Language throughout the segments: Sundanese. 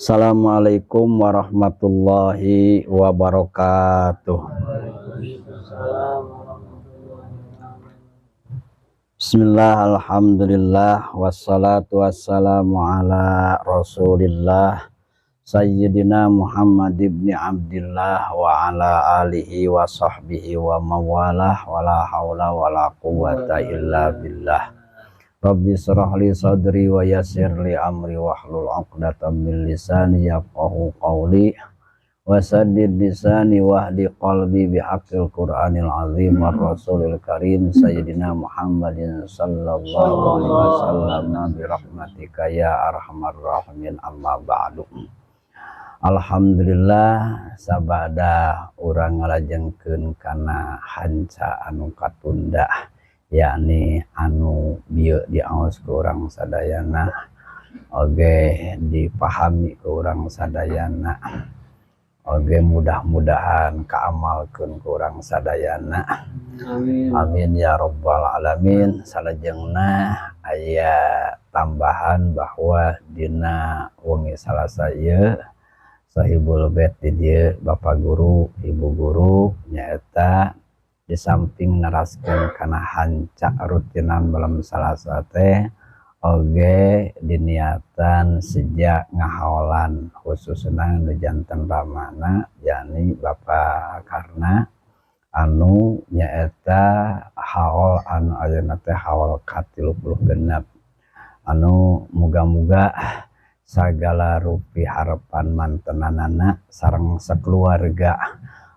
Assalamualaikum warahmatullahi wabarakatuh. Bismillah, alhamdulillah, wassalatu wassalamu ala rasulillah Sayyidina Muhammad ibni Abdillah wa ala alihi wa sahbihi wa mawalah, wa la hawla wa la quwwata illa billah. Rabbi shrah li sadri wa yassir li amri wahlul 'uqdatam min lisani yafqahu qawli wa saddid lisani wahdi qalbi bihaqqil Qur'anil azim war rasulil karim sayyidina Muhammadin sallallahu alaihi wasallam bi rahmatika ya arhamar rahimin, amma ba'du. Alhamdulillah, sabada urang ngalajengkeun kana hanca anu katunda, yakni anu bieu diaos ku urang sadayana oge dipahami ku urang sadayana oge mudah-mudahan kaamalkeun ku urang sadayana. Amin. Amin ya rabbal alamin. Salajengna aya tambahan bahwa dina wengi Salasa ieu sahibul bait di dieu, Bapak Guru, Ibu Guru, nyaeta di samping neraskeun kana hanca rutinan malam Salasa teh oge diniatan sejak ngahaolan, khususna nu janten ramana, yakni Bapak Karna, anu nyaeta haol anu ayeuna teh haol ka-36, anu muga-muga sagala rupi harapan mantenanana sareng sakeluarga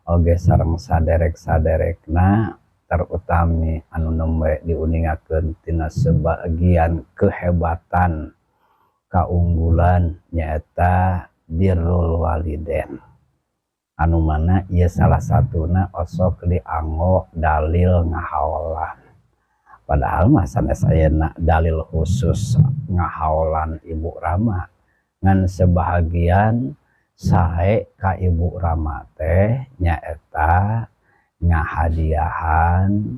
oge sareng saderek-saderekna, terutami anu nembe diuningakeun tina sebagian kehebatan kaunggulan nyaeta birrul waliden, anu mana ieu salah satuna osok dianggo dalil ngahaolan, padahal mah sanes ayeuna dalil khusus ngahaolan ibu rama, ngan sebahagian sae ka ibu rama teh nyaeta ngahadiahan,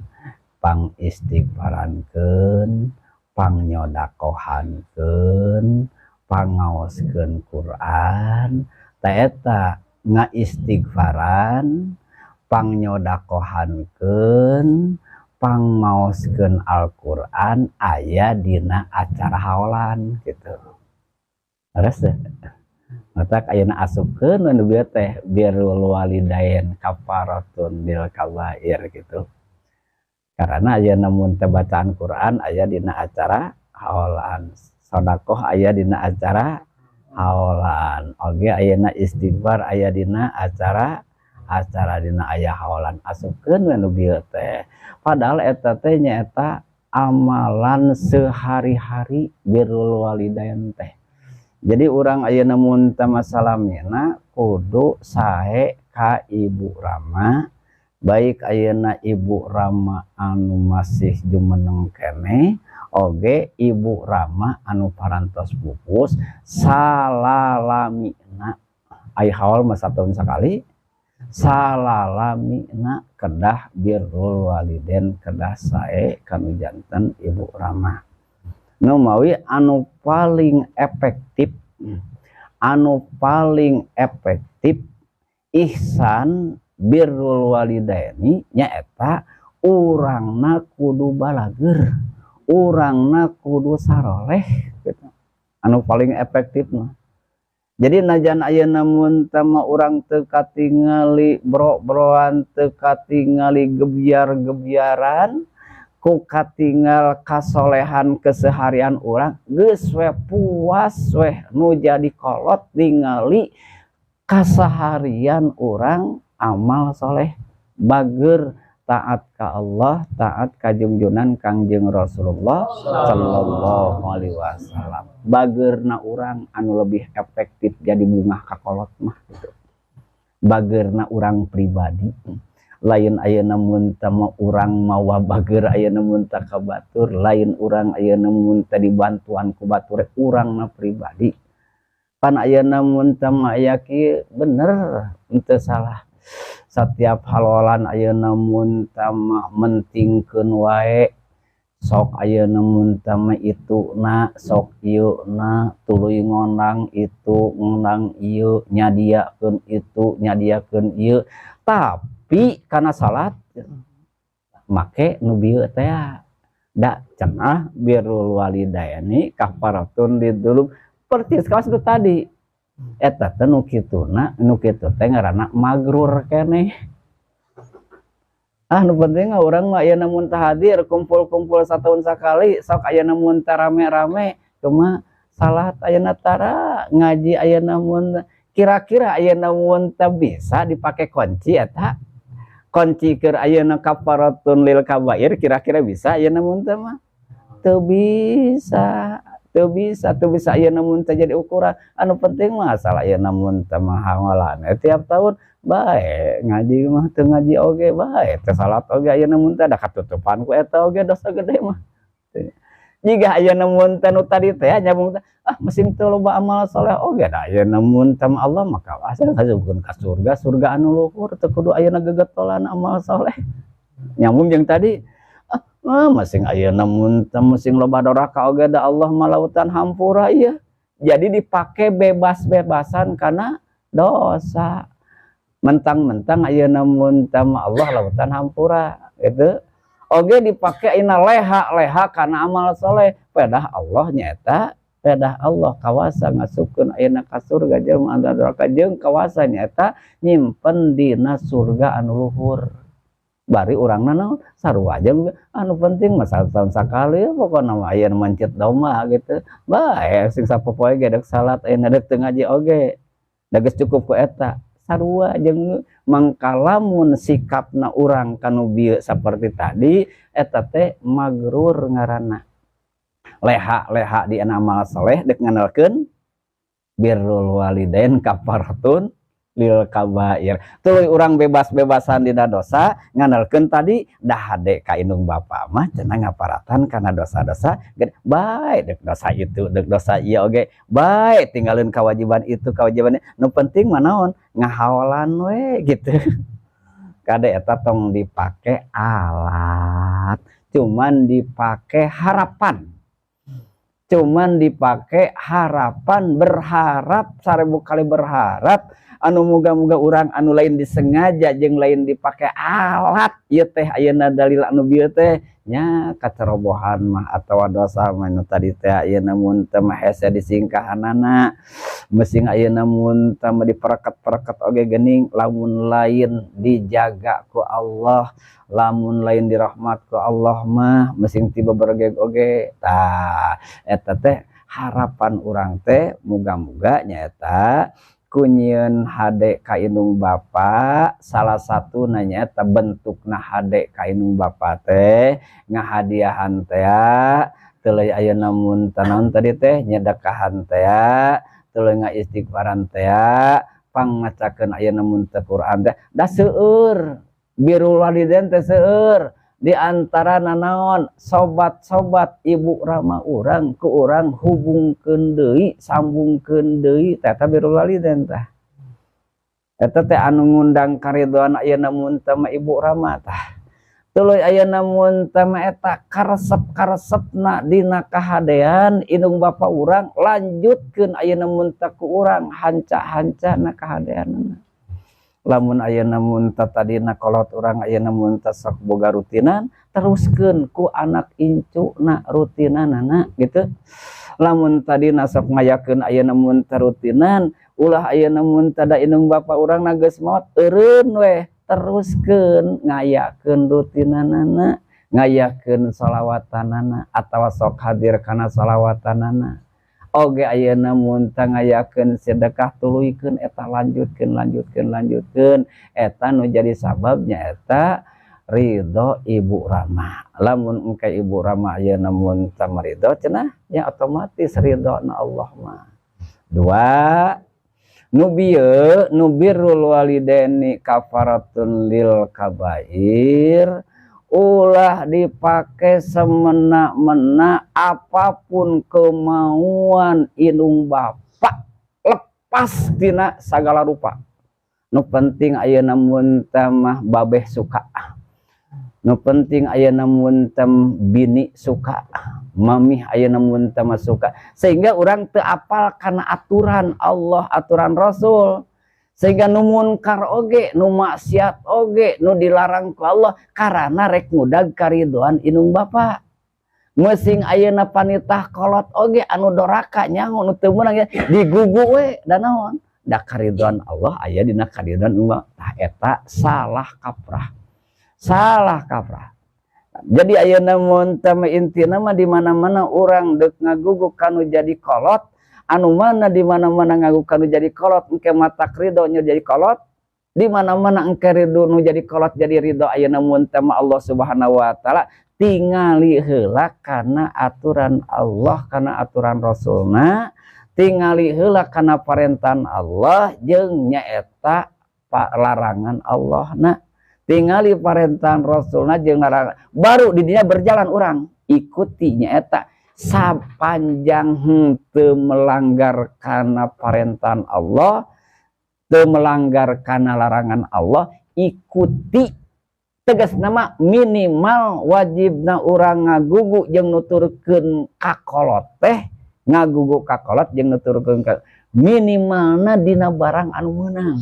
pangistighfarankeun, pangnyodakohankeun, pangaoskeun Quran. Ta eta ngaistighfaran, pangnyodakohankeun, pangmaoskeun Al-Qur'an aya dina acara haolan gitu. Leres teh? Matak ayeuna asupkeun nu bieu teh birrul walidain kafaratun lil kabair gitu. Karena ayeuna mun teh bacaan Quran aya dina acara haolan, sedekah aya dina acara haolan, oge ayeuna istighfar aya dina acara acara dina aya haolan, asupkeun we nu bieu teh. Padahal eta teh nyaeta amalan sehari-hari birrul walidain teh. Jadi urang ayeuna mun teh masalamina kudu sae ka ibu rama, baik ayeuna ibu rama anu masih jumeneng keneh oge ibu rama anu parantos pupus salalamina. Ai haol mah satahun sakali, salalamina kedah birrul waliden, kedah sae kanu janten ibu rama. Nu mawi anu paling efektif ihsan birrul walidaini nyaeta urangna kudu balager, urangna kudu saroleh gitu. Anu paling efektif mah. Jadi najan ayeuna mun teh mah urang teu katingali bro-broan, teu katingali gebyar-gebyaran, ku katingal kasolehan keseharian urang geus we puas weh nu jadi kolot ningali kaseharian urang amal soleh, bager, taat ka Allah, taat ka junjunan Kangjeng Rasulullah sallallahu alaihi wasallam. Bagerna urang anu lebih efektif jadi bungah ka kolot mah gitu. Bagerna urang pribadi, lain ayeuna mun teh mah urang mawa bager ayeuna mun teh ka batur, lain urang ayeuna mun teh dibantuan ku batur, urangna pribadi. Pan ayeuna mun teh mah aya kieu, bener henteu salah, setiap haolan ayeuna mun teh mah mentingkeun wae. Sok ayeuna mun teh itu na, sok ieu na, tuluy ngondang itu, ngondang ieu, nyadiakeun itu, nyadiakeun ieu, tapi kana salat make nu bieu teh da cenah birrul walidaini kafaratun lidzunub, persis kawas nu tadi. Eta teh nu kituna, nu kitu teh ngaranna magrur keneh. Ah, nu penting mah urang mah ayeuna mun teu hadir kumpul-kumpul satahun sakali, sok ayeuna mun teu rame-rame, cuma salat ayeuna tara, ngaji ayeuna mun kira-kira ayeuna mun teu bisa dipake kunci eta kunci keur ayeuna kafaratun lil kabair, kira-kira bisa ayeuna mun teu mah? Teu bisa, teu bisa, teu bisa ayeuna mun teu jadi ukuran. Anu penting mah asal ayeuna mun teu mah hawalan tiap tahun bae, ngaji mah teu ngaji oge bae, teu salat oge ayeuna mun teh da katutupan ku eta oge dosa gede mah. Jiga ayeuna mun teh nu tadi teh nyambung teh, ah, mesin teu loba amal soleh oge da ayeuna mun teh Allah mah kawasan kasupkeun ka surga, surga anu luhur, teu kudu ayeuna gegetolan amal soleh. Nyambung jeung tadi, ah, masing ayeuna mun teh masing loba doraka oge da Allah mah lautan hampura ieu. Jadi dipake bebas-bebasan karena dosa. Mentang-mentang ayeuna mun teh Allah lautan hampura gitu. Oge dipake ayeuna leha-leha kana amal soleh, pedah Allah nyaeta, pedah Allah kawasa ngasupkeun ayeuna ka surga jelema anu doraka jeung kawasa nyaeta nyimpen dina surga anu luhur. Bari urangna naon sarua jeung anu penting mah satahun sakali pokona mah ayeuna mencit domba gitu. Bae sing sapopoe ge deuk salat ayeuna, deuk teu ngaji oge. Da geus cukup ku eta. Sarua jeung mangkalamun sikapna urang kanu bieu saperti tadi, eta teh magrur ngaranna. Leha-leha di amal soleh dek ngandalkeun birrul walidain kafaratun lil kabair. Tuluy urang bebas-bebasan dina dosa ngandalkeun tadi dah hade ka indung bapa mah cenah ngaparatan kana dosa-dosa bae, dek dosa itu, dek dosa ieu oge bae, tinggalin kewajiban itu, kewajiban, nu penting mah naon, ngahawalan we gitu. Kade eta tong dipake alat, cuman dipake harapan, cuman dipake harapan, berharap 1000 kali, berharap anu muga-muga urang anu lain disengaja jeung lain dipake alat ieu teh. Ayeuna dalil anu bieu teh nya kacerobohan mah atawa dosa mah nu tadi teh ayeuna mun teu mah hese disingkahanana, mesing ayeuna mun teu mah diperekat-perekat oge geuning, lamun lain dijaga ku Allah, lamun lain dirahmat ku Allah mah mesing tiba bergeg oge. Tah, eta teh harapan urang teh muga-muga nyaeta ku nyieun hade ka indung bapa. Salah satu nanya eta bentukna hade ka indung bapa teh ngahadiahan teh, tuluy ayeuna mun naon tadi teh nyedekahan teh, tuluy ngaistighfaran teh, pangmacakeun ayeuna mun teh Quran teh. Da seueur birrul walidain teh, seueur di antara nanaon, sobat-sobat ibu rama urang ku urang hubungkeun deui, sambungkeun deui, teh eta birrul walidain. Tah, eta teh anu ngundang karidhoan ayeuna mun teh mah ibu rama. Tah, tuluy ayeuna mun teh mah eta karesep-karesepna dina kahadean indung bapa urang, lanjutkeun ayeuna mun teh ku urang hanca-hancana kahadeanna. Lamun ayeuna mun teh tadina kolot urang ayeuna mun teh sok boga rutinan, teruskeun ku anak incuna rutinanana gitu. Lamun tadina sok ngayakeun ayeuna mun teh rutinan, ulah ayeuna mun teh da indung bapa urang na geus maot eureun weh, teruskeun ngayakeun rutinanana, ngayakeun sholawatanana atawa sok hadir kana sholawatanana oge. Ayeuna mun teh ngayakeun sedekah, tuluykeun eta, lanjutkeun, lanjutkeun, lanjutkeun. Eta nu jadi sababnya eta ridho ibu rama. Lamun engke ibu rama ayeuna mun teh ridho cenah ya otomatis ridho na Allah mah. Dua nu bieu, nu birrul walidaini kafaratun lil kabair, ulah dipake semena-mena. Apapun kemauan indung bapak, lepas tina sagala rupa, nu penting ayeuna mun teh mah babeh suka. Nu penting ayeuna mun tem bini suka, mamih ayeuna mun teu suka, sehingga urang teu apal kana aturan Allah, aturan Rasul, sehingga nu munkar oge, nu maksiat oge, nu dilarang ku Allah karena rek ngudag karidoan indung bapa. Mesing ayeuna panitah kolot oge anu doraka nyaho nu teu meunang digugu we, da naon? Da karidoan Allah aya dina karidoan umat. Tah, eta salah kaprah, salah kaprah. Jadi ayeuna mun teh intina mah di mana-mana urang deuk ngagugu kanu jadi kolot, anu mana di mana-mana ngagugu kanu jadi kolot engke matak ridho nya jadi kolot, di mana-mana engke ridho nu jadi kolot jadi ridho ayeuna mun teh Allah Subhanahu wa taala. Tingali heula kana aturan Allah, kana aturan Rasulna, tingali heula kana parentahan Allah jeung nyaeta larangan Allah. Na tingali parentahan Rasulna jeung larangan, baru di dinya berjalan urang ikuti nyaeta sapanjang henteu melanggar kana parentahan Allah, teu melanggar kana larangan Allah, ikuti. Tegas nama minimal wajibna urang ngagugu jeung nuturkeun ka kolot teh, ngagugu ka kolot jeung nuturkeun ka minimalna dina barang anu meunang,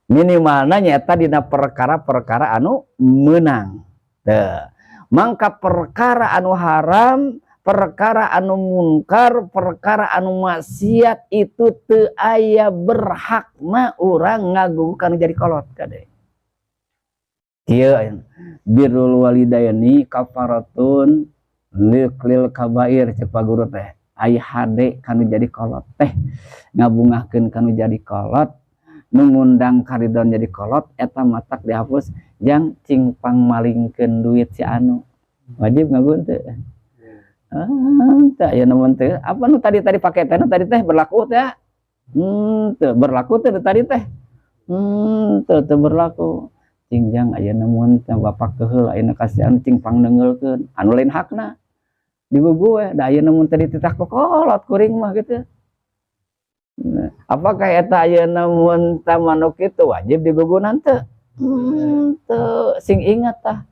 minimalna nyaeta dina perkara-perkara anu meunang. Teu mangka perkara anu haram, perkara anu mungkar, perkara anu maksiat itu teu aya berhakna urang ngagugu kanu jadi kolot. Kade kieu, birrul walidaini kafaratun lil kabair cek Pak Guru teh. Ai hade kanu jadi kolot teh, ngabungahkeun kanu jadi kolot, nu ngundang karidon jadi kolot, eta matak dihapus. Jang cing pangmalingkeun duit si anu, wajib ngagugu teu? Ah, teu aya namun teu. Apa nu tadi tadi pake teh, nu tadi teh berlaku teh? Teu berlaku teh tadi teh. Teu teu berlaku. Cing jang ayeuna mun teh bapak keheul ayeuna kasihan, cing pangneungeulkeun anu lain hakna, digugu we da ayeuna mun teh dititah ku kolot kuring mah gitu. Nah, apakah eta ayeuna mun teh manuk kitu wajib digugunan teu? Teu. Sing ingat tah.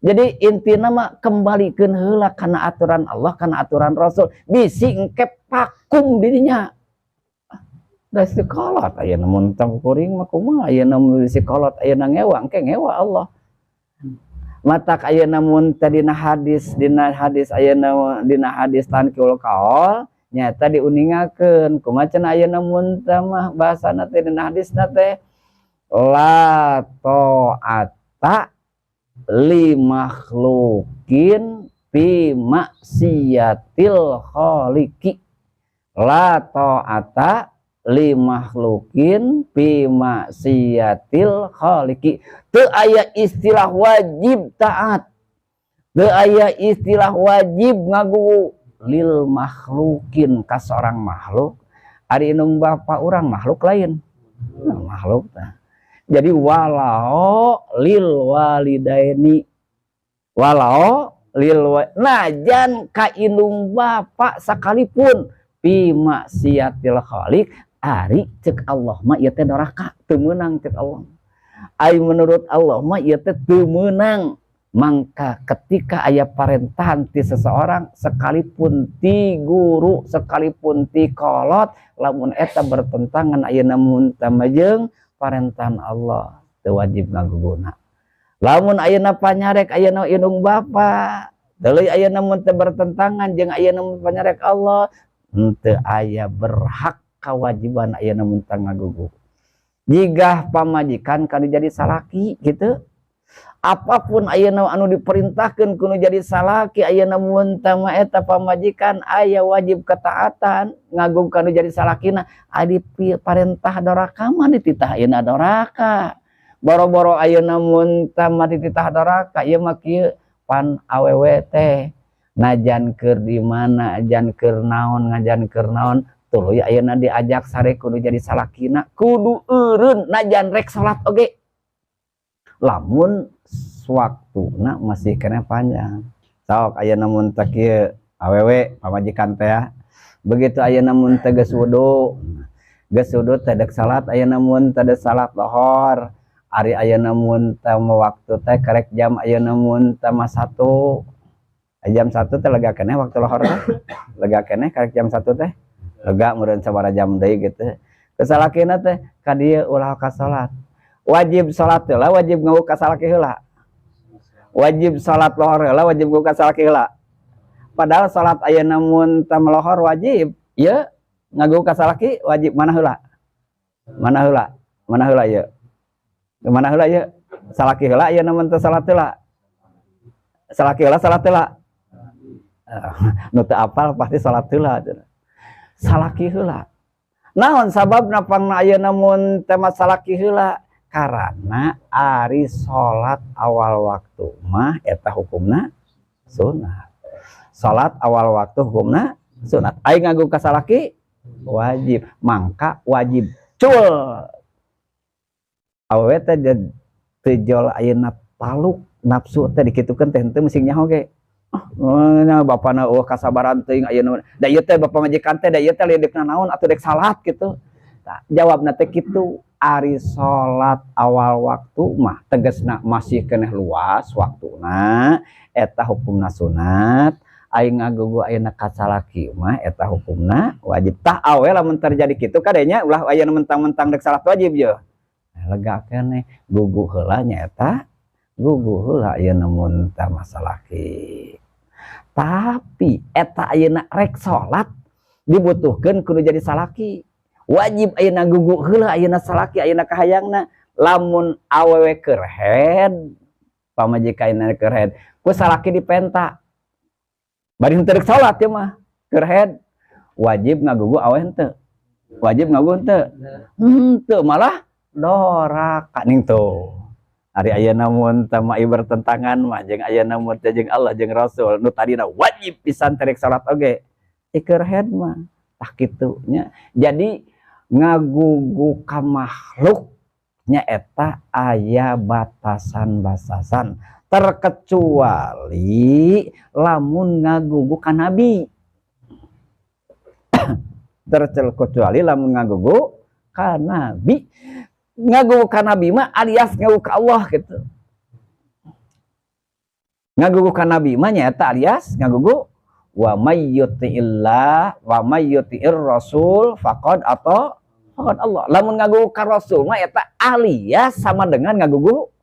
Jadi intina mah kembalikeun heula kana aturan Allah, kana aturan Rasul, bisi engke pakum dirinya. Da si kolot ayeuna mun teh kuring mah kumaha ayeuna mun si kolot ayeuna ngewa, engke ngewa Allah. Matak ayeuna mun teh dina hadis ayeuna dina hadis tanqihul qaul nyata diuningakeun kumaha cenah ayeuna mun teh mah bahasana teh dina hadisna teh la ta'ata li makhlukin fi maksiatil khaliqi, la ta'ata li makhlukin fi maksiatil khaliqi. Teu aya istilah wajib taat, teu aya istilah wajib ngagugu lil makhlukin ka seorang makhluk. Ari indung bapa urang makhluk lain? Nah, makhluk tah. Jadi walau lil walidaini, walau lil najan ka indung bapa sekalipun fi maksiatil khaliq. Ari cek Allah mah ieu teh doraka, teu meunang cek Allah. Ari menurut Allah mah ieu teh teu meunang. Mangka ketika aya parentahan ti seseorang, sekalipun ti guru, sekalipun ti kolot, lamun eta bertentangan ayeuna mun jeung parentahan Allah, teu wajib ngaguguna. Lamun ayeuna panyarek ayeuna indung bapa, deui ayeuna mun teu bertentangan jeung ayeuna mun panyarek Allah, henteu aya berhak kewajiban ayeuna mun ngagugu. Jigah pamajikan kanu jadi salaki gitu, apapun ayeuna anu diperintahkeun kudu jadi salaki ayeuna mun mah eta pamajikan aya wajib ketaatan ngagugu kanu jadi salakina. Adi parentah doraka mah dititah ayeuna doraka, boro-boro ayeuna mun mah dititah doraka. Ieu mah kieu pan, awewe teh najan keur di mana, ajan keur naon, ngajan keur naon, tuluy ayeuna diajak sare kudu jadi salakina, kudu eureun najan rek salat oge lamun waktuna masih kena panjang. Sok ayeuna mun teh kieu, awewe pamajikan teh ya. Begitu ayeuna mun teh geus wudu, geus wudu teh dek salat ayeuna mun teh salat lohor. Ari ayeuna mun teh waktu teh karek jam ayeuna mun teh mah 1, jam 1 teh lega keneh waktu lohor teh, lega keneh karek jam 1 teh lega meureun sabaraha jam deui gitu. Ku salakina teh ka dieu ulah ka salat. Wajib salat heula, wajib ngagugu ka salaki heula? Wajib salat lohor heula, wajib ngagugu ka salaki heula? Padahal salat ayeuna mun teh lohor wajib ieu, ngagugu ka salaki wajib. Mana heula? Mana heula? Mana heula ieu? Mana heula ieu? Salaki heula ayeuna mun teh salat heula? Salaki heula, salat heula? Nu teu apal pasti salat heula. Salaki heula. Naon sababna pangna ayeuna mun teh salaki heula? Karena ari salat awal waktu mah eta hukumna sunat. Salat awal waktu hukumna sunat. Ari ngagugu ka salaki wajib, mangka wajib cul. Awewe teh teu jol ayeuna taluk nafsu teh dikitukeun teh henteu musing nyaho ge. Oh, nah, bapana euweuh kasabaran teuing ayeuna. Da ieu teh bapa majikan teh, da ieu teh ledekna naon atuh dek salat gitu. Tah, jawabna teh kitu, ari salat awal waktu mah tegasna masih keneh luas waktuna, eta hukumna sunat. Ari ngagugu ayeuna ka salaki mah eta hukumna wajib. Tah, awe lamun terjadi kitu kadenya ulah ayeuna mentang-mentang dek salat wajib ye. Lega keneh gugu heula, nyaeta gugu heula ayeuna mun tah masalaki. Tapi eta ayeuna rek salat dibutuhkeun kudu jadi salaki. Wajib ayeuna gugu heula ayeuna salaki ayeuna kahayangna. Lamun awewe keur haid, pamajikan keur haid, ku salaki dipenta. Bari henteu rek salat ieu mah, keur haid. Wajib ngagugu awewe henteu? Wajib ngagugu henteu? Henteu, malah doraka ning tuh. Ari ayeuna mun teh mah bertentangan mah jeung ayeuna mun teh jeung Allah jeung Rasul nu tadina wajib pisan teh rek salat oge. Keur haid mah tah kitu nya. Jadi ngagugu ka makhluk nyaeta aya batasan-batasan, terkecuali lamun ngagugu ka nabi, terkecuali lamun ngagugu ka nabi. Ngagugu ka nabi mah alias ngagugu ka Allah gitu. Ngagugu ka nabi mah nyaeta alias ngagugu wa may yuti'illah wa may yuti'ir rasul faqad atau faqad Allah. Lamun ngagugu ka rasul mah eta alias sama dengan ngagugu.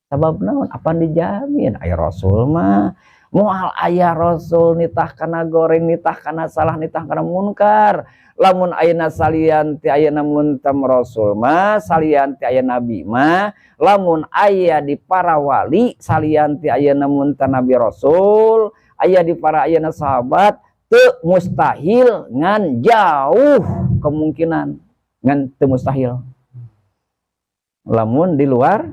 Sabab naon? Apa dijamin aya rasul mah moal aya rasul nitah kana goreng, nitah kana salah, nitah kana munkar. Lamun ayeuna salian ti ayeuna mun rasul mah, salian ti aya nabi mah, lamun aya di para wali salian ti ayeuna mun nabi rasul, aya di para ayeuna sahabat, teu mustahil ngan jauh kemungkinan, ngan teu mustahil. Lamun di luar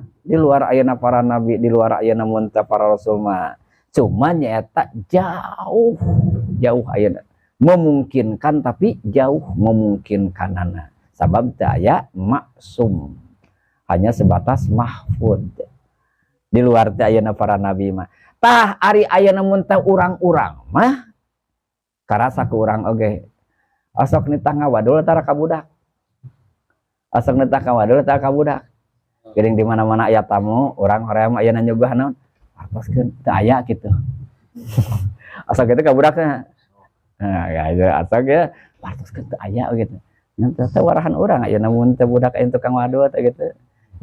ayeuna para nabi, di luar ayeuna mun para rasul mah, cuman nyaeta jauh jauh ayeuna memungkinkan, tapi jauh memungkinkanana, sabab teu aya maksum, hanya sebatas mahfud di luar teh ayeuna para nabi mah. Tah, ari ayeuna mun teh urang-urang mah karasa ku urang oge, osok nitah ngawadul tara ka budak, osok nitah ngawadul tara ka budak. Geuning di mana-mana aya tamu, urang hoream ayeuna nyuguh naon, artoskeun teu aya kitu. Osok kitu ka budakna. Nah, ya asok ya, wartoskeun teu aya gitu. Nanti teh warahan urang ayeuna mun teh budak aya tukang wadul teh gitu.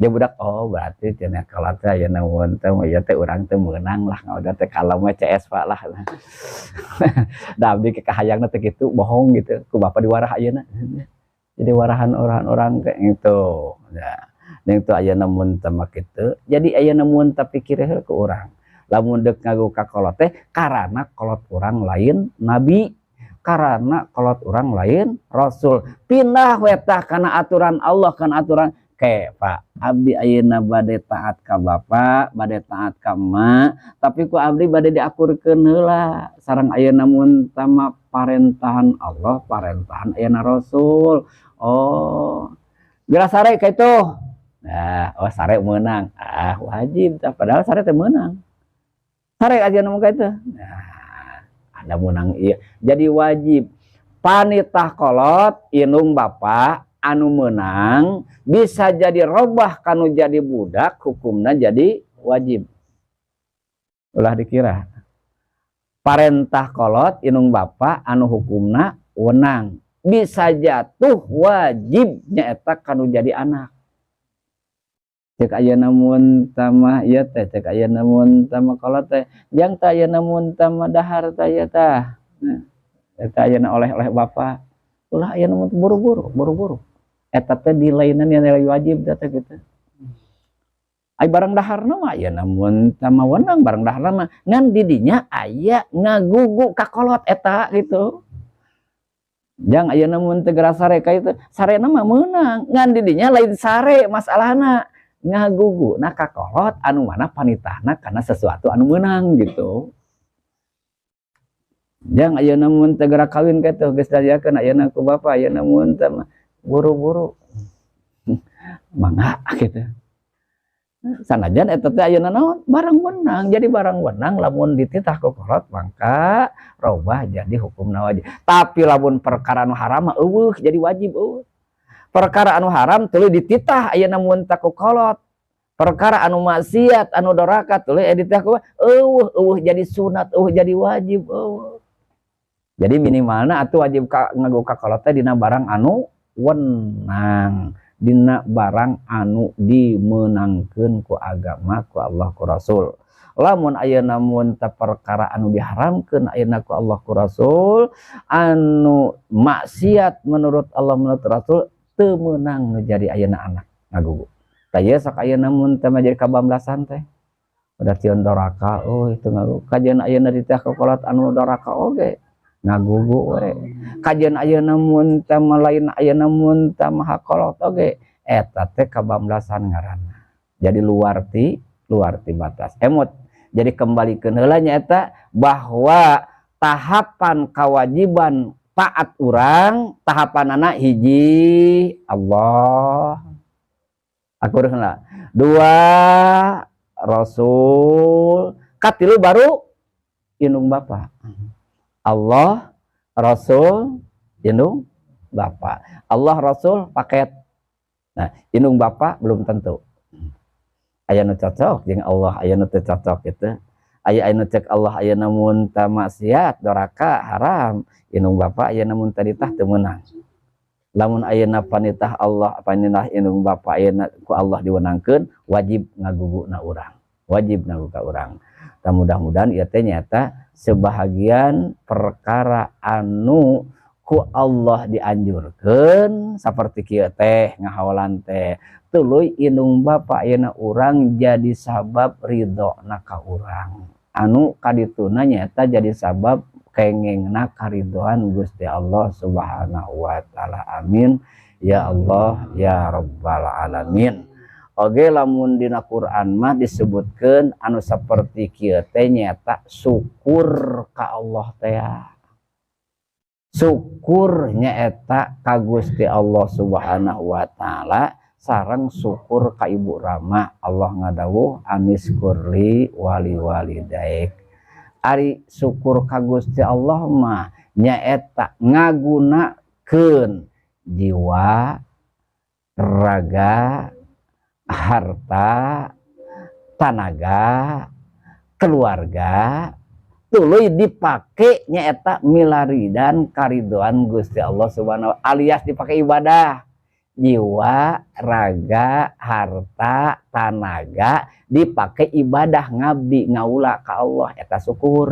Dia budak, oh berarti cenah kalau teh ayeuna mun teh ieu teh urang teh meunang lah ngawadul teh, kalau mah CS Pak lah. Da abdi ke kahayangna teh kitu, bohong gitu. Ku bapak diwarah ayeuna. Jadi warahan orang-orang kayak gitu. Ya. Ning teu ayeuna mun teh mah kitu. Jadi ayeuna mun teh pikir heula ku urang. Lamun deuk ngagugu ka kolot teh karana kolot urang lain nabi, karena kolot urang lain rasul, pindah we tah kana aturan Allah, kana aturan ke Pak. Abdi ayeuna bade taat ka bapak, bade taat ka emak, tapi ku abdi bade diakurkeun heula sareng ayeuna mun tama parentahan Allah, parentahan ayeuna rasul. Oh, geura sare ka itu. Nah, oh sare meunang, ah wajib tah, padahal sare teh meunang. Sare aja nu ka itu. Nah, ada menang iya jadi wajib panitah kolot indung bapak. anu meunang bisa jadi robah kanu jadi budak, hukumna jadi wajib. Ulah dikira parentah kolot indung bapa anu hukumna wenang bisa jatuh wajib nyaeta kanu jadi anak. Cek ayeuna mun tamah ieu teh, cek ayeuna mun tamah kolot teh, jang tah ayeuna mun tamah dahar tah ieu tah. Nah, eta ayeuna oleh-oleh bapa. Ulah ayeuna mun buru-buru, buru-buru. Eta teh dilainan yang nilai wajib teh gitu. Ai barang daharna mah ayeuna mun tamah wenang barang daharna mah ngan di dinya aya ngagugu ka kolot eta gitu. Jang ayeuna mun teu geura sare ka itu, sarena mah meunang, ngan di dinya lain sare masalahna. Ngagugu nah ka kolot anu mana panitahna karena sesuatu anu meunang gitu. Jang ayeuna mun teu geura kawin ka itu geus diajarkeun ayeuna ku bapa, ayeuna mun teu mah buru-buru. Mangga gitu. Sanajan eta teh ayeuna naon? Barang wenang. Jadi barang wenang lamun dititah ku kolot mangka robah jadi hukumna wajib. Tapi lamun perkara anu haram mah eueuh jadi wajib eueuh. Perkara anu haram tuluy dititah ayeuna mun teh ku kolot. Perkara anu maksiat anu doraka tuluy dititah ku eueuh, eueuh jadi sunat, eueuh jadi wajib eueuh. Jadi minimalna atuh wajib ka ngagugu ka kolot teh dina barang anu wenang, dina barang anu dimenangkeun ku agama ku Allah ku Rasul. Lamun ayeuna mun teh perkara anu diharamkeun ayeuna ku Allah ku Rasul, anu maksiat menurut Allah menurut Rasul teu meunang nu jadi ayeuna anak ngagugu. Tah ieu sok ayeuna mun teh mah jadi kabablasan teh. Udah tion doraka, oh itu ngagugu. Kajian ayeuna diteh ka kolot anu doraka oge ngagugu we. Kajian ayeuna mun teh mah lain ayeuna mun teh mah kolot oge eta teh kabablasan ngaranna. Jadi luar ti batas. Emot. Jadi kembalikeun heula nyaeta bahwa tahapan kewajiban taat urang tahapanana hiji Allah. Akur heula. Dua Rasul, katilu baru indung bapa. Allah, Rasul, indung bapa. Allah, Rasul paket. Nah, indung bapa belum tentu. Aya nu cocok jeung Allah, aya nu teu cocok gitu. Aya anu cek Allah aya mun ta maksiat doraka haram, indung bapa aya mun tadi tah teu meunang. Lamun ayeuna panitah Allah, panitah indung bapa ayeuna ku Allah diwenangkeun, wajib ngaguguna urang. Wajib ngagugu ka urang. Tah mudah-mudahan ieu teh nyaeta sebahagian perkara anu ku Allah dianjurkeun saperti kieu teh ngahawalan teh. Tuluy indung bapa ayeuna urang jadi sabab ridhona ka urang. Anu kadituna nyaeta jadi sabab kengengna karidhoan Gusti Allah Subhanahu wa taala. Amin ya Allah ya rabbal alamin. Oge lamun dina Quran mah disebutkeun anu saperti kieu teh nyaeta syukur ka Allah teh. Syukur nyaeta ka Gusti Allah Subhanahu wa taala sareng syukur ka Ibu Rama. Allah ngadawuh aniskurli wali walidaik. Ari syukur ka Gusti Allah mah nyaeta ngagunakeun jiwa, raga, harta, tanaga, keluarga tuluy dipake nyaeta milaridan karidoan Gusti Allah Subhanahu wa taala, alias dipake ibadah. Jiwa, raga, harta, tanaga dipake ibadah ngabdi ngaula ka Allah, eta syukur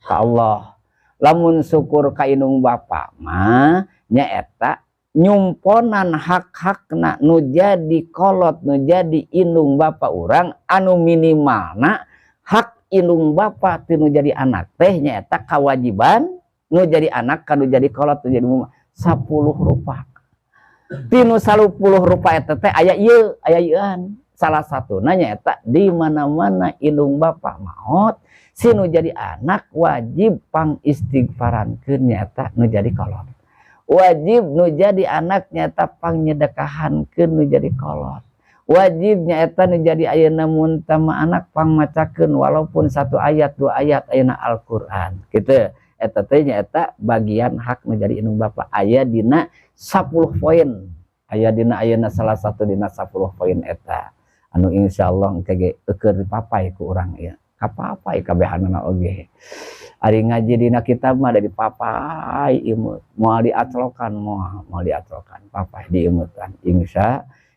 ka Allah. Lamun syukur ka indung bapa mah nyaeta nyumponan hak-hakna nu jadi kolot nu jadi indung bapa urang anu minimalna hak indung bapa ti nu jadi anak teh nyaeta kewajiban nu jadi anak kanu jadi kolot nu jadi mama 10 rupa. Tinu 10 rupa eta teh aya ieu, aya ieuan. Salah satuna nyaeta di mana-mana indung bapa maot si nu jadi anak wajib pang istighfarankeun nyaeta nu jadi kolot. Wajib nu jadi anak nyaeta pang nyedekahankeun nu jadi kolot. Wajib nyaeta nu jadi ayeuna mun tama anak pang macakeun walaupun 1 ayat 2 ayat ayeuna Al-Qur'an gitu. Eta teh nyaeta bagian hak nu jadi indung bapa aya dina 10 poin, aya dina ayeuna salah satu dina 10 poin eta anu insyaallah engke ge eueur dipapai ku urang ieu, kapapai kabehanana oge. Ari ngaji dina kitab mah da dipapai imut, moal diaclokan, moal moal diaclokan, papai diimutan.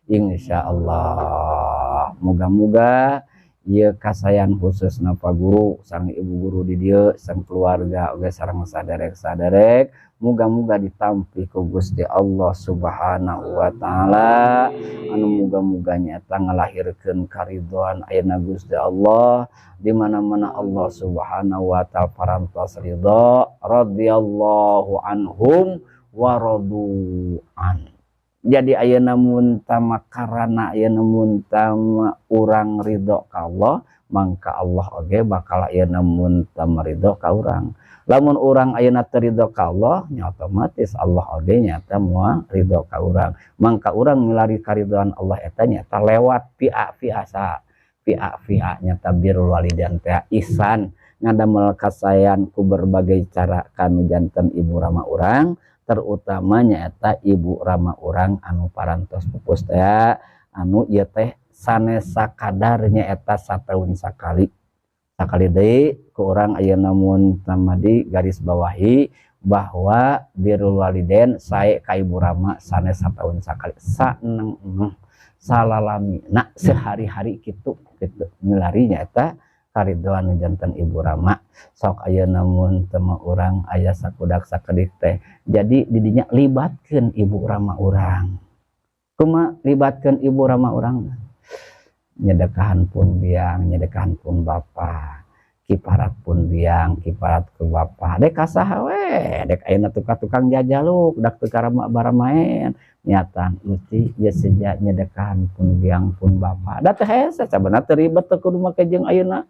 Insyaallah moga-moga ieu kasayan khususna Pak Guru sareng Ibu Guru di dieu sareng keluarga oge sareng saderek-saderek, muga-muga ditampi ku Gusti Allah Subhanahu wa taala, anu muga-muga nyaeta ngalahirkeun karidhoan ayeuna Gusti Allah, di mana-mana Allah Subhanahu wa taala parantos ridho, radhiyallahu anhum wa radu an. Jadi ayeuna mun tama karana ayeuna mun tama urang ridho ka Allah, mangka Allah oge bakal ayeuna mun tama ridho ka urang. Lamun urang ayeuna teu ridho ka Allah, nya otomatis Allah oge nyata moal ridho ka urang. Mangka urang milari karidhoan Allah eta nyata lewat pia pia sa pia pia nyata birrul walidain teh, ihsan ngadamel kasayan ku berbagai cara kanu janten ibu rama urang, terutama nyaeta ibu rama urang anu parantos pupus teh, anu ieu teh sanes sakadar nyaeta sataun sakali. Sakali deui ku urang ayeuna mun di garis bawahi bahwa birrul walidain sae ka ibu rama sanes sataun sakali, saeneng salalami na sehari-hari kitu kitu milari nyaeta karidhoan janten ibu rama. Sok ayeuna mun teu urang aya sakudak sakedik teh, jadi didinya libatkeun ibu rama urang. Kumaha libatkeun ibu rama urang? Nyedekahan pun biang, nyedekahan pun bapa, kiparat pun biang, kiparat ke bapa, dek kasaha we, dek ayeuna tukang jajaluk dak teu karama baramaen nyatan mesti ya sejak nyedekahan pun biang pun bapa da teh hese. Sabenerna teu ribet, teu kudu make jeung ayeuna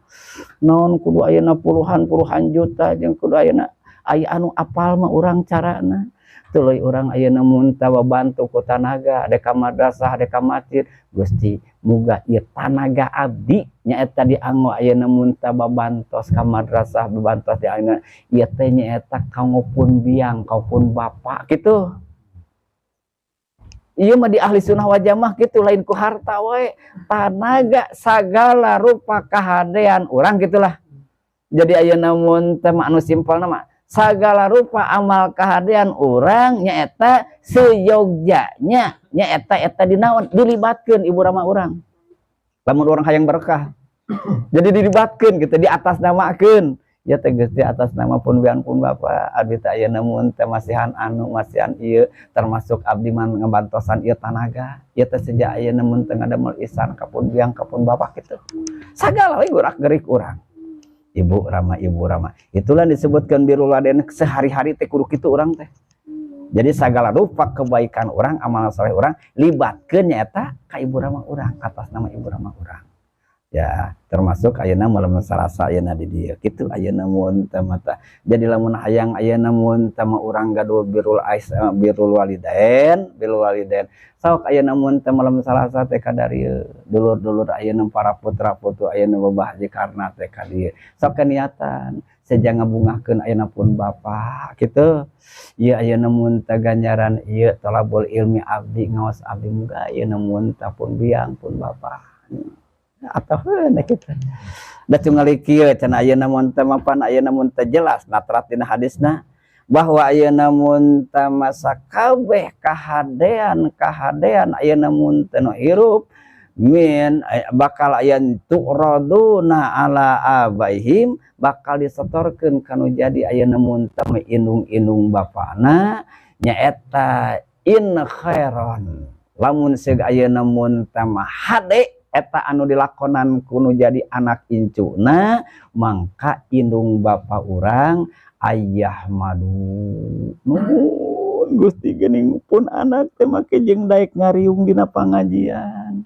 naon, kudu ayeuna puluhan-puluhan juta jeung kudu ayeuna aya anu apal mah urang carana. Tuluy urang ayeuna mun bantu ku tanaga, dek ka madrasah, dek ka masjid, Gusti muga ieu tanaga abdi nyaeta dianggo ayeuna mun babantos ka madrasah, babantos di ayeuna ieu teh nyaeta kanggo pun biang, pun bapa kitu. Ieu mah di ahli sunnah wal jamaah kitu, lain ku harta wae, tanaga sagala rupa kahadean urang gitulah. Jadi ayeuna mun teh anu simpelna mah sagala rupa amal kahadean urang nyaeta seyogjanya nyaeta eta dinaon dilibatkeun ibu rama urang lamun urang hayang berkah. Jadi dilibatkeun gitu, di atas namakeun ya teh, Gusti, atas nama pun biang pun bapak abdi teh ayeuna mun teh masihan anu masihan ieu, termasuk abdi mah ngabantosan ieu tanaga ieu teh sejak ayeuna mun teh ngadamel ihsan ka pun biang ka pun bapak gitu. Sagala we gerak gerik urang ibu rama, ibu rama itulah disebutkan birrul walidain sehari-hari teh kudu kitu urang teh. Jadi segala rupa kebaikan urang, amal soleh urang, libatkeun nyaeta ka ibu rama urang, atas nama ibu rama urang ya, termasuk ayeuna malam Salasa ayeuna di dieu kitu. Ayeuna mun teh mata jadi lamun hayang ayeuna mun teh mah urang gaduh birrul ais, birrul walidain, birrul walidain sok ayeuna mun teh malam Salasa teh kadarieu dulur-dulur ayeuna para putra putu ayeuna babah karna teh ka dieu, sok keniatan seja ngabungahkeun ayeuna pun bapa kitu. Ieu ayeuna mun teh ganjaran ieu thalabul ilmi abdi, ngaos abdi, muga ayeuna mun teh pun biang pun bapa atau heuh kitu. Da tingali kieu cenah, ayeuna mun teh mapan ayeuna mun teh jelas natrat dina hadisna bahwa ayeuna mun teh masa kabeh kahadean kahadean ayeuna mun teh nu hirup min bakal aya tu'raduna ala abaihim, bakal disetorkeun kanu jadi ayeuna mun teh indung-indung bapana nyaeta in khairon, lamun seug ayeuna mun teh mah hade eta anu dilakonan kuno jadi anak incuna, mangka indung bapa urang ayah madu nuhun Gusti, geuning pun anak teh make jeung daek ngariung dina pangajian,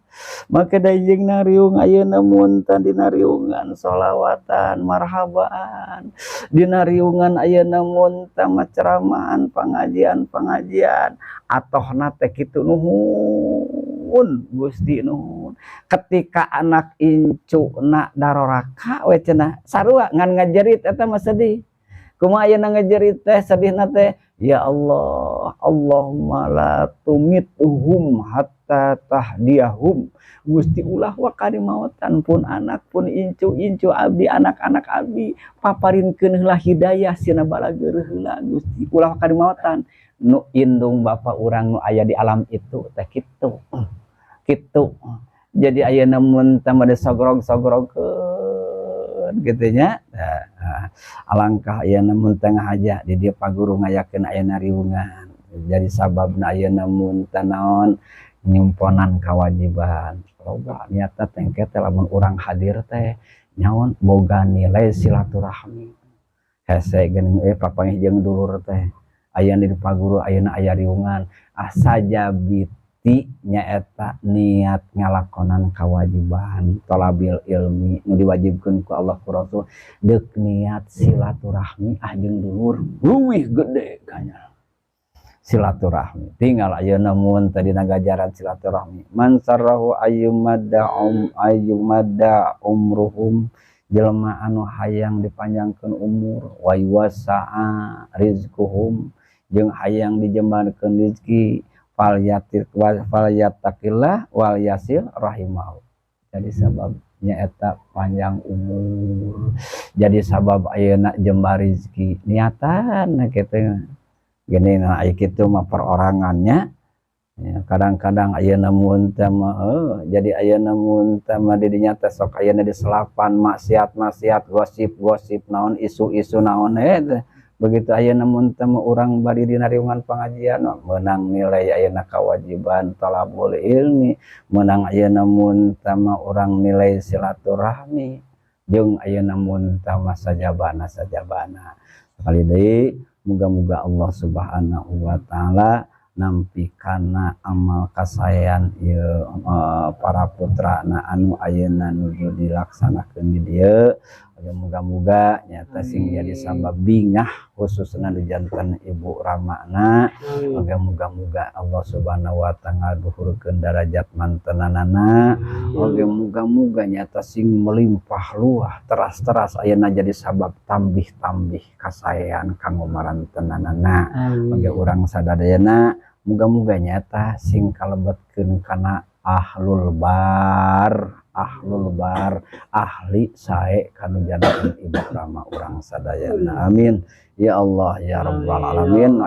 make daek jeung ngariung ayeuna mun teh dina riungan sholawatan marhabaan, dina riungan ayeuna mun teh ceramahan pangajian pengajian atohna teh kitu. Nuhun Gusti, nuhun. Ketika anak incuna daroraka we cenah sarua ngan ngajerit eta mah sedih. Kumaha ayeuna ngejerit teh sedihna teh, ya Allah, Allahumma la tumithum hatta tahdiyahum. Gusti ulah waka dimautan pun anak pun incu-incu abdi, anak-anak abdi paparinkeun heula hidayah sina balageur heula Gusti, ulah waka dimautan. Nu indung bapak urang nu aya di alam itu teh kitu. Kitu. Jadi ayeuna mun teh made sogrog-sogrogkeun kitu nya. Nah, alangkah ayeuna mun teh ngahaja di dieu paguru ngayakeun ayeuna riungan. Jadi sababna ayeuna mun teh naon nyumponan kewajiban. Loba niatna teh engke teh lamun urang hadir teh nyaon boga nilai silaturahmi. Hese geuning papanggih jeung dulur teh. Aya di paguru ayeuna aya riungan. Ah sajabiti nyaeta niat ngalakonan kewajiban tolabil ilmi nu diwajibkeun ku Allah ku Rasul deuk niat silaturahmi ah jeung dulur leuwih gede kanya. Silaturahmi tinggal ayeuna mun tadi nagajaran silaturahmi man sarrahu ayyumadda ayyumadda umruhum jelema anu hayang dipanjangkeun umur wa yuwasa'a rizquhum jeung hayang dijembarkeun rezeki falyatir falyattaqillah wal yasil rahimahu. Jadi sababnya eta panjang umur, jadi sabab ayeuna jembar rezeki niatan kitu. Gini nah kitu mah perorangannya ya, kadang-kadang ayeuna mun teh mah jadi ayeuna mun teh mah di dinya teh sok ayeuna di selapan maksiat-maksiat gosip-gosip naon isu-isu naon begitu ayeuna mun teh mah urang bari dina riungan pengajian menang nilai ayeuna kewajiban talabul ilmi, menang ayeuna mun teh mah urang nilai silaturahmi jeung ayeuna mun teh mah sajabana-sajabana. Sekali deui muga-muga Allah Subhanahu wa taala nampikana amal kasaean ieu para putrana anu ayeuna nuju dilaksanakeun di dieu. Muga-muga nyata sing jadi sabab bingah khususna nu janten ibu ramana. Oge muga-muga Allah Subhanahu wa taala ngaluhurkeun darajat mantenanana. Oge muga-muga nyata sing melimpah luah teras-teras ayeuna jadi sabab tambih-tambih kasaean kanggo marantenanana. Oge urang sadayana muga-muga nyata sing kalebetkeun kana ahlul bar, ahlul bar, ahli sae kanu janten ibu rama urang sadayana. Amin ya Allah ya rabbal alamin.